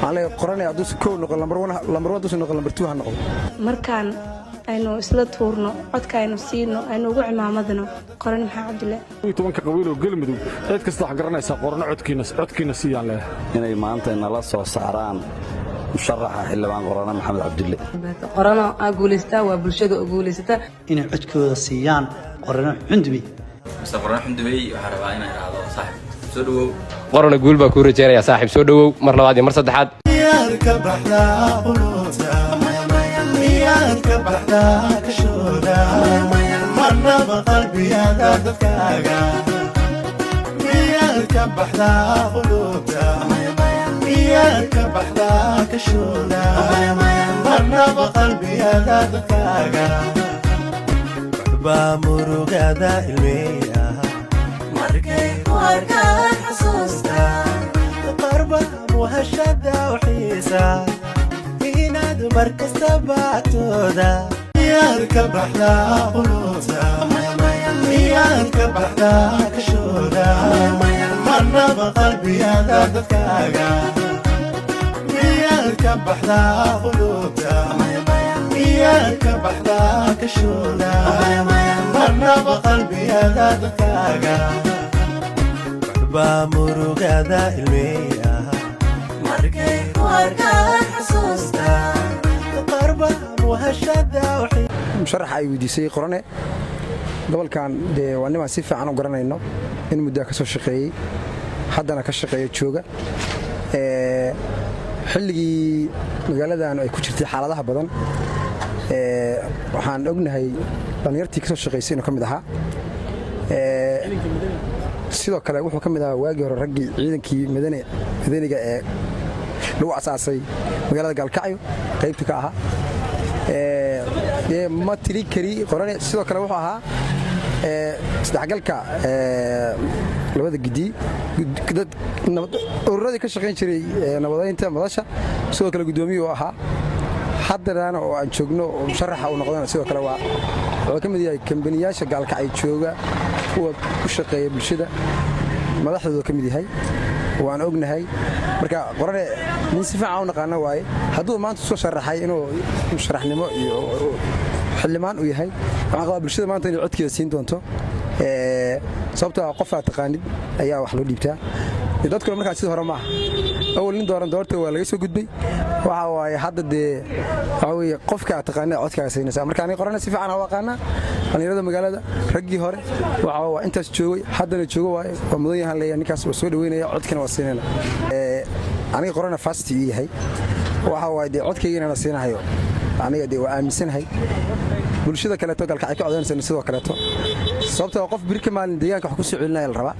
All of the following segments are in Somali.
Waxaan leeyahay Qorane hadduusan kow noqon, lambar one, lambar one hadduusan noqon, lambar two ha noqdo. Markaan aynu isla tuurno, codka aynu siino, aynu ugu cimaamadno Qorane Maxamed Cabdille. 10-ka qabiil oo Galmudug, cid kasta wax garanaysaa, Qorano codkiina siiyaan leeyahay. Inay maanta nala soo saaraan musharaxa xildhibaan Qorane Maxamed Cabdille. Qorano aa guulaystaa, waa bulshada oo guulaysata. Inay codkooda siiyaan Qorano Xundubey. Mr Qorano Xundubey, waxaan rabaa inaan idhaahdo, saaxib, soo dhawow. Qorana, guul baa kuu rajaynaya, saaxiib, soo dhowow mar labaad iyo mar saddexaad. Miyaad ka baxdaa quluubta? Miyaad ka baxdaa kashooda? Marnaba qalbiyada dadkaaga miyaad ka baxdaa quluubta? Miyaad ka baxdaa kashooda? Marnaba qalbiyada dadkaaga baa murugada ilmeeya markay ku arkaan xasuusta qarba muhashada uxiisa inaad mar kastaba agtooda. Miyaad ka baxdaa quluubta? Miyaad ka baxdaa kashooda? Marnaba qalbiyada dadkaaga miyaad ka baxdaa quluubta? Miyaad ka baxdaa kashooda? Marnaba qalbiyada dadkaaga baa murugada ilmeeya markay ku arkaan xasuusta qarba muhashada. Musharaxa ay weydiisay, Qorane, gobolkan dee waa nimaan si fiican u garanayno, in muddaa ka soo shaqeeyey, haddana ka shaqeeya, jooga. Xilligii magaaladan ay ku jirtay xaaladaha badan, waxaan ognahay dhallinyartii ka soo shaqaysay inuu ka mid ahaa. Sidoo kale wuxuu ka mid ahaa waagii hore raggii ciidankii madaniga ee lagu asaasay magaalada Gaalkacyo qaybta ka ahaa. Dee ma tiri kari Qorane. Sidoo kale wuxuu ahaa isdhexgalka labada gidi, ururadii ka shaqayn jiray nabadaynta madasha, sidoo kale guddoomiyuu ahaa. Haddana oo aan joogno oo musharaxa uu noqdana, sidoo kale waa wuxuu ka mid yahay kambaniyaasha Gaalkacyo jooga kuwa u shaqeeya bulshada, madaxdoodu ka mid yahay, waan ognahay. Marka Qorane nin si fiican u naqaano waaye. Hadduu maanta soo sharaxay inuu musharaxnimo iyo xildhibaan uu yahay, waxaan qabaa bulshada maanta inay codkeeda siin doonto, sababtoo ah qof aad taqaanid ayaa wax loo dhiibtaa. Dadkuna markaa sida hore maaha. Awal nin dooran doorta waa laga soo gudbay. Waxa waaye hadda dee waxa weeye qofka aad taqaanid codkaaga siinaysaa. Marka aniga Qorana si fiican u aqaanaa, dhallinyarada magaalada, raggii hore waxa waa intaas joogay, haddana joogo waaye. Waa mudan yahan leeyahay ninkaas, waa soo dhaweynaya, codkana waa siinayna. Aniga Qorana fast ii yahay, waxa waaye dee codkayga inaan siinahayo aniga dee waa aaminsanahay. Bulshada kaleeto Gaalkacay ka codaynaysa sidoo kaleeto, sababtoo qof biri ka maalin deegaanka wax ku soo celinaya la rabaa.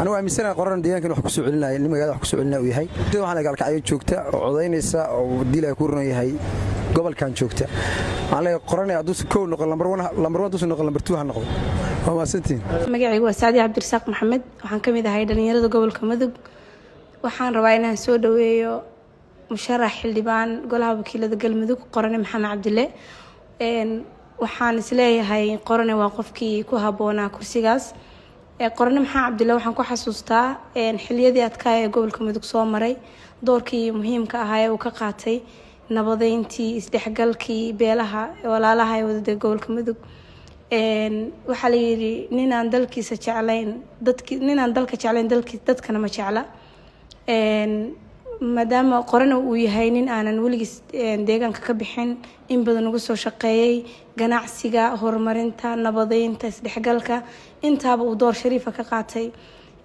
Anigu aaminsanahay Qorana deegaankan wax ku soo celinaya, nin magaalada wax ku soo celinaya uu yahay. Waxaan Gaalkacyo joogta oo codaynaysa oo diilaya ku runan yahay gobolkan joogta, waxaan leeyahay Qorane hadduusan kow noqon, lambar one, lambar one hadduusan noqon, lambar two ha noqdo. Waa mahadsantihiin. Magacaygu waa Saadi Cabdirasaaq Maxamed. Waxaan ka mid ahay dhalinyarada gobolka Mudug. Waxaan rabaa inaan soo dhaweeyo musharax xildhibaan golaha wakiilada Galmudug, Qorane Maxamed Cabdille. Waxaan isleeyahay Qorane waa qofkii ku habboonaa kursigaas. Qorane Maxamed Cabdille waxaan ku xasuustaa xiliyadii adkaa ee gobolka Mudug soo maray, doorkii muhiimka ahaa ee uu ka qaatay nabadeyntii, isdhexgalkii beelaha walaalaha ee wadada gobolka Mudug. Waxaa la yidhi, ninaan dalkiisa jeclayn dadki, ninaan dalka jeclayn dalkii dadkana ma jecla. Maadaama Qorana uu yahay nin aanan weligiis deegaanka ka bixin, in badan uga soo shaqeeyay ganacsiga, horumarinta, nabadeynta, isdhexgalka, intaaba uu door shariifa ka qaatay,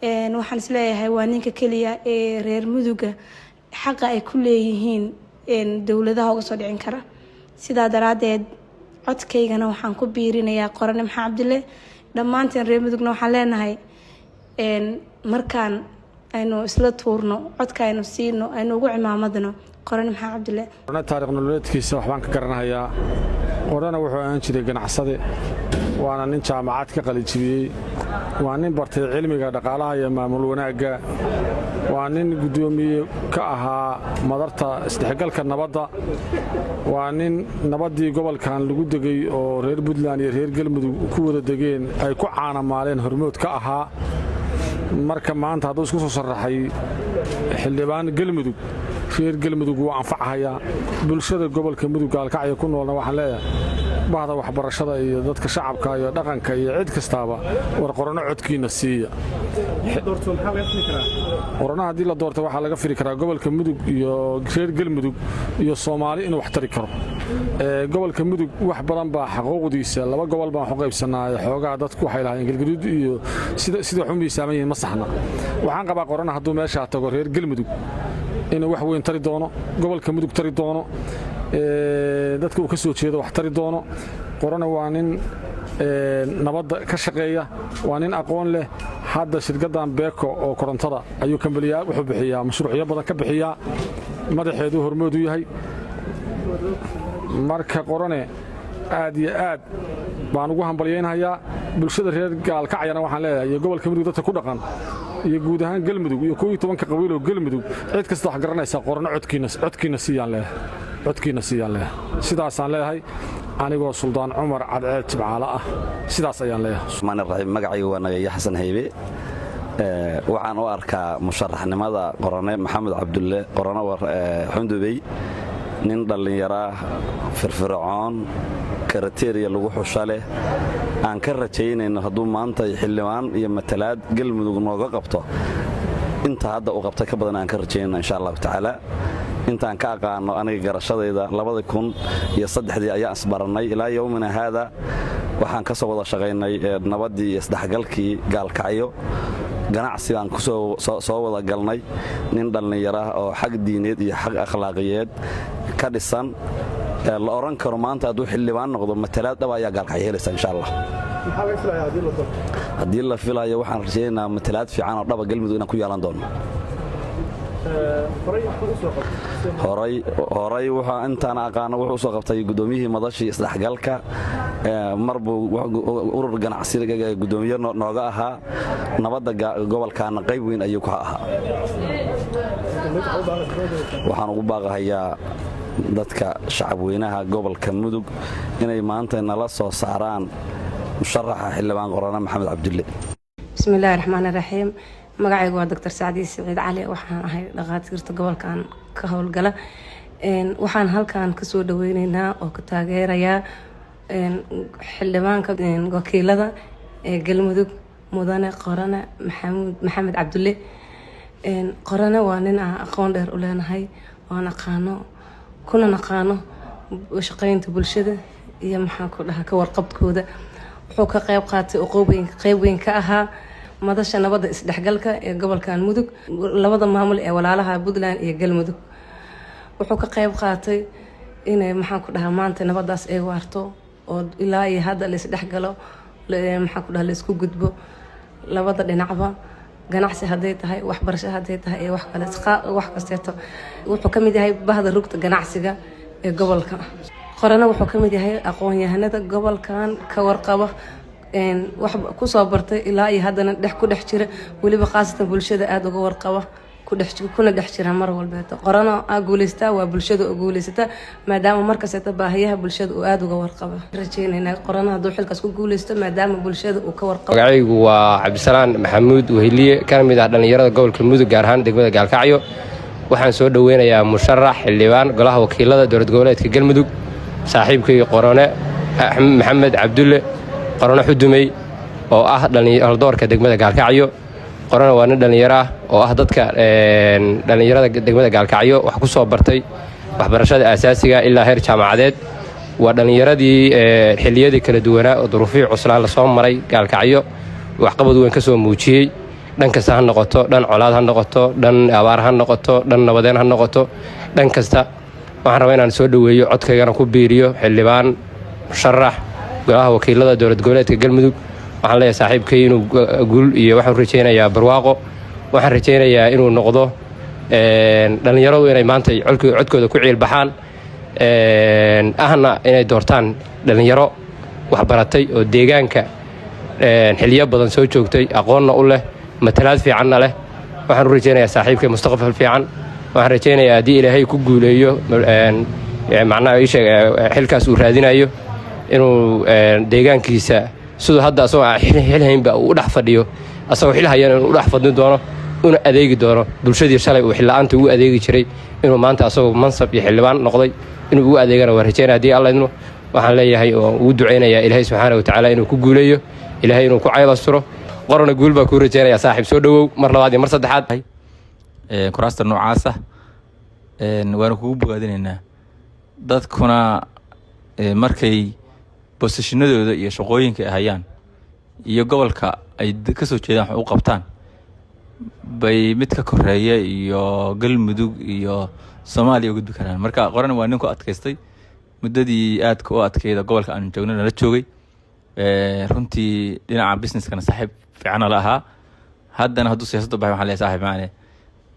waxaan isleeyahay waa ninka keliya ee reer Muduga xaqa ay ku leeyihiin dowladaha uga soo dhicin kara. Sidaa daraadeed codkaygana waxaan ku biirinayaa Qorane Maxamed Cabdille. Dhammaanteen reer Mudugna waxaan leenahay, markaan aynu isla tuurno, codka aynu siino, aynu ugu cimaamadno Qorane Maxamed Cabdille. Qorane taariikh nololeedkiisa waxbaan ka garanayaa. Qorana wuxuu ahaan jiray ganacsade, waana nin jaamacad ka qalinjibiyey, waa nin bartay cilmiga dhaqaalaha iyo maamul wanaagga, waa nin guddoomiye ka ahaa madarta isdhexgalka nabadda, waa nin nabaddii gobolkan lagu degay oo reer Puntland iyo reer Galmudug ku wada degeen ay ku caanamaaleen hormood ka ahaa. Marka maanta hadduu isku soo sharaxay xildhibaan Galmudug, Reer Galmudug wuu anfachayaa. Bulshada gobolka Mudug, Gaalkacyo ku noolna waxaan leeyahay, bahda waxbarashada iyo dadka shacabka iyo dhaqanka iyo cid kastaaba, war Qorano codkiinna siiya. Qorano haddii la doorto, waxaa laga firi karaa gobolka Mudug iyo reer Galmudug iyo Soomaali inuu wax tari karo. Gobolka Mudug wax badan baa xaquuqdiisa. Laba gobol baan wax u qaybsanaayo. Xoogaa dadku waxay lahaayeen Galgaduud iyo sida wax u miisaaman yihiin ma saxna. Waxaan qabaa Qorana hadduu meeshaa tago, reer Galmudug inuu wax weyn tari doono, gobolka Mudug tari doono, dadka uu ka soo jeedo wax tari doono. Qorana waa nin nabadda ka shaqeeya, waa nin aqoon leh. Hadda shirkaddan Beeko oo korontada ayuu kambaliyaa, wuxuu bixiyaa mashruucyo badan ka bixiyaa, madaxeedu hormood u yahay. Marka Qorane aad iyo aad baan ugu hambalyaynhayaa. Bulshada reer Gaalkacyana waxaan leeyahay, iyo gobolka Mudug dadka ku dhaqan iyo guud ahaan Galmudug iyo 11-ka qabiiloo Galmudug, cid kasta wax garanaysaa, Qorano codkiinna siiyaan leeyahay, codkiinna siiyaan leeyahay. Sidaasaan leeyahay anigoo Suldaan Cumar Cadceed Jibcaale ah, sidaas ayaan leeyahay. Raxmaan raxiim. Magacaygu waa Nagaya Xasan Haybe. Waxaan u arkaa musharaxnimada Qorane Maxamed Cabdulle, Qorane Xundubey, nin dhallinyaraa firfircoon, criteria lagu xusha leh, aan ka rajaynayno hadduu maanta xildhibaan iyo matalaad Galmudug nooga qabto, inta hadda uu qabtay ka badan aan ka rajaynayno, insha Allahu tacaala. Intaan ka aqaano aniga garashadayda, 2003-dii ayaan isbarannay. Ilaa yowmina haada waxaan ka soo wada shaqaynay nabaddii iyo isdhexgalkii Gaalkacyo. Ganacsi baan kusoo wada galnay. Nin dhallinyaraah oo xag diineed iyo xag akhlaaqiyeed ka dhisan, la odhan karo maanta hadduu xildhibaan noqdo, matalaad dhaba ayaa Gaalkacyo helaysa, insha Allah. Haddii la filayo, waxaan rajaynaynaa matalaad fiican oo dhaba Galmudug inaan ku yeelan doono. Horay wuxuu intaan aqaano wuxuu usoo qabtay guddoomiyihii madashii isdhexgalka. Mar buu urur ganacsi guddoomiye nooga ahaa. Nabadda gobolkaana qayb weyn ayuu ka ahaa. Waxaan ugu baaqahayaa dadka shacabweynaha gobolka Mudug inay maanta nala soo saaraan musharaxa xildhibaan Qorane Maxamed Cabdulle. Bismillahi raxmaani raxiim. Magacaygu waa Doctor Sacdiye Siciid Cali. Waxaan ahay dhakhaatiirta gobolkan ka howlgala. Waxaan halkan kasoo dhaweyneynaa oo ka taageerayaa xildhibaanka wakiilada ee Galmudug, mudane Qorane Maxamuud Maxamed Cabdulle. Qorane waa nin aan aqoon dheer u leenahay, oon aqaano kuna naqaano shaqeynta bulshada iyo, maxaan ku dhahaa, ka warqabkooda. Wuxuu ka qeyb qaatay oo qeyb weyn ka ahaa madasha nabadda isdhexgalka ee gobolkan Mudug, labada maamul ee walaalaha Puntland iyo Galmudug. Wuxuu ka qeyb qaatay inay, maxaan ku dhahaa, maanta nabadaas ay waarto oo ilaa iyo hadda la isdhexgalo, maxaan ku dhahaa, la isku gudbo labada dhinacba, ganacsi hadday tahay, waxbarasho hadday tahay iyo wax kale, wax kasteeto. Wuxuu ka mid yahay bahda rugta ganacsiga ee gobolka. Qorana wuxuu ka mid yahay aqoon-yahanada gobolkan ka warqaba, wax kusoo bartay, ilaa iyo haddana dhex ku dhex jira, weliba khaasatan bulshada aada uga warqaba, kuna dhex jira mar walbeeto. Qorano aa guuleystaa waa bulshada oo guuleysata, maadaama markasteeta baahiyaha bulshada uu aada uga warqaba. Rajeynayna Qorano hadduu xilkaas ku guuleysto, maadaama bulshada uu ka warqabo. Magacaygu waa Cabdisalaan Maxamuud Weheliye, kana mid ah dhallinyarada gobolka Mudug, gaar ahaan degmada Gaalkacyo. Waxaan soo dhoweynayaa musharax xildhibaan golaha wakiilada dowlad goboleedka Galmudug, saaxiibkay Qorone Maxamed Cabdulle, Qorone Xudumey, oo ah haldoorka degmada Gaalkacyo. Qorone waa nin dhallinyaro ah oo ah dadka dhallinyarada degmada Gaalkacyo wax ku soo bartay waxbarashada aasaasiga ilaa heer jaamacadeed. Waa dhallinyaradii xilliyadii kala duwanaa oo duruufihii cuslaa lasoo maray Gaalkacyo waxqabad weyn ka soo muujiyey, dhan kasta ha noqoto, dhan colaad ha noqoto, dhan abaar ha noqoto, dhan nabadeen ha noqoto, dhan kasta. Waxaan rabaa inaan soo dhoweeyo, codkaygana ku biiriyo xildhibaan musharax golaha wakiilada dowlad goboleedka Galmudug. Waxaan leeyahay saaxiibkay inuu guul iyo waxaan rajaynayaa barwaaqo. Waxaan rajaynayaa inuu noqdo dhallinyaradu inay maanta codkooda ku ciilbaxaan, ahna inay doortaan dhallinyaro waxbaratay oo deegaanka xiliyo badan soo joogtay, aqoonna u leh, matalaad fiicanna leh. Waxaan u rajaynayaa saaxiibkay mustaqbal fiican. Waxaan rajaynayaa haddii Ilaahay ku guuleeyo, macnaha ii sheeg, xilkaas uu raadinayo, inuu deegaankiisa siduu hadda asagoo aan xil haynba uu u dhex fadhiyo, asagoo xil hayana inuu u dhex fadhin doono. Una adeegi doono bulshadii shalay uu xilla'aanta ugu adeegi jiray. Inuu maanta asagoo mansab iyo xildhibaan noqday inuu ugu adeegana waa rajaynaya haddii Alla idmo. Waxaan leeyahay oo ugu ducaynayaa Ilaahay subxaana watacaala inuu ku guuleeyo, Ilaahay inuu ku caybasturo. Qorona, guul baa kuu rajaynaya saaxiib. Soo dhowow mar labaad iyo mar saddexaad. Kuraasta noocaasa waanu kugu bogaadinaynaa. Dadkuna markay positionadooda iyo shaqooyinka ay hayaan iyo gobolka ay ka soo jeedaan wax u qabtaan bay mid ka koreeya iyo Galmudug iyo Soomaaliya u gudbi karaan. Marka Qoran waa nin ku adkaystay muddadii aadka u adkayda gobolka aanu joogno nala joogay. Runtii dhinaca businesskana saaxiib fiicana la ahaa. Haddana hadduu siyaasadda baxay, waxaan leeyahay, saaxiib macane,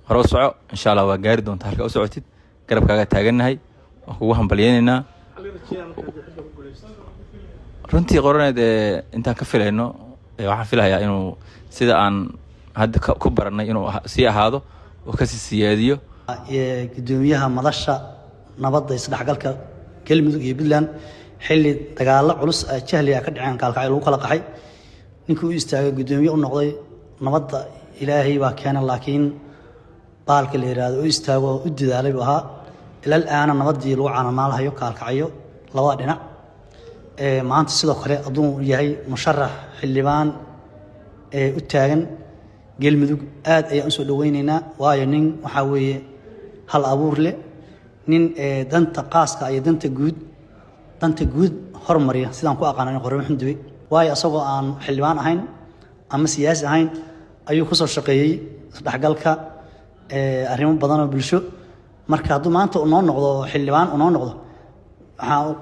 hore u soco. Insha Allah waa gaari doonta halka u socotid. Garabkaaga taagannahay, waan kugu hambalyeynaynaa. Runtii Qoraneed intaan ka filayno, waxaan filayaa inuu sida aan hadda ku baranay inuu sii ahaado oo kasii siyaadiyo. Gudoomiyaha Madasha Nabadda Isdhexgalka Galmudug iyo Puntland, xilli dagaalo culus jahliga ka dhaceen Gaalkacyo, lagu kala qaxay, ninkii u istaagay gudoomiye u noqday nabadda, Ilaahay baa keena, laakiin baalka la yidhaahdo u istaago oo u dadaalay buu ahaa. Ilal aana nabaddii lagu caanamaalhayo Gaalkacyo labada dhinac. Maanta sidoo kale hadduu yahay musharax xildhibaan ee u taagan Galmudug, aad ayaan usoo dhaweyneynaa, waayo nin waxaa weeye hal abuur leh, nin danta qaaska iyo danta guud hormariya sidaan ku aqaana Qorane Xundubey. Waayo asagoo aan xildhibaan ahayn ama siyaasi ahayn ayuu kusoo shaqeeyey isdhexgalka, arrimo badan oo bulsho. Marka hadduu maanta unoo noqdo xildhibaan unoo noqdo,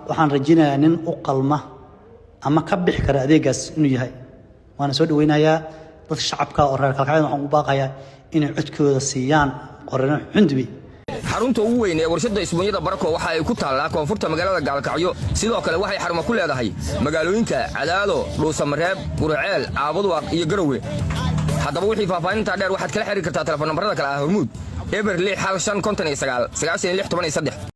waxaan rajaynayaa nin u qalma ama ka bixi kara adeegaas inuu yahay. Waana soo dhaweynayaa. Dadka shacabka oo reer Kalkacyada waxaan ugu baaqayaa inay codkooda siiyaan Qorane Xundubey. Xarunta ugu weyn ee warshadda isbuunyada Barako waxa ay ku taallaa koonfurta magaalada Gaalkacyo. Sidoo kale waxay xarumo ku leedahay magaalooyinka Cadaado, Dhuusamareeb, Guriceel, Caabudwaaq iyo Garowe. Haddaba wixii faahfaahintaa dheer waxaad kala xiriir kartaa telefoon nambarada kale ah: Hormuud 0615599613.